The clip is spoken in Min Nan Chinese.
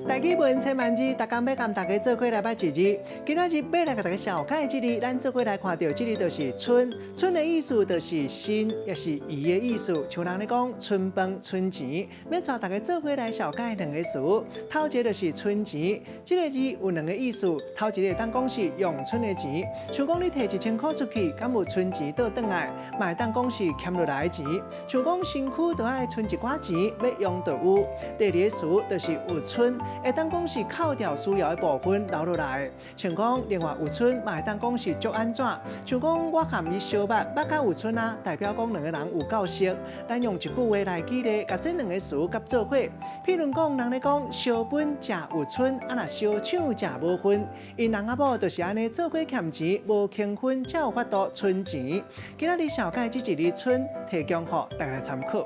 台語文千萬字，逐工欲共大家做伙來捌一字。今仔日欲來共大家紹介這字，咱做伙來看著這字就是賰。賰的意思就是新，也是餘的意思。像人咧講賰飯、賰錢，欲帶大家做伙來紹介兩個詞。頭一个就是賰錢，這个字有兩個意思。頭一个會當講是陽春的錢，像講你提1000箍出去，敢有賰錢倒轉來？嘛會當講是儉落來的錢，像講身軀著愛賰一寡錢，欲用就有。第二個詞就是有賰。會當講是扣掉需要的部分留落來，像講另外有賰嘛會當講是足按怎，像講我佮伊相捌，捌甲有賰啊，代表講兩个人有夠熟。咱用一句話來舉例，共這兩个詞結做伙。譬如講，人咧講燒飯食有賰，啊若相搶食無份，𪜶翁仔某就是按呢做伙儉錢，無平分才有法度賰錢。今仔日紹介這一字賰，提供予大家參考。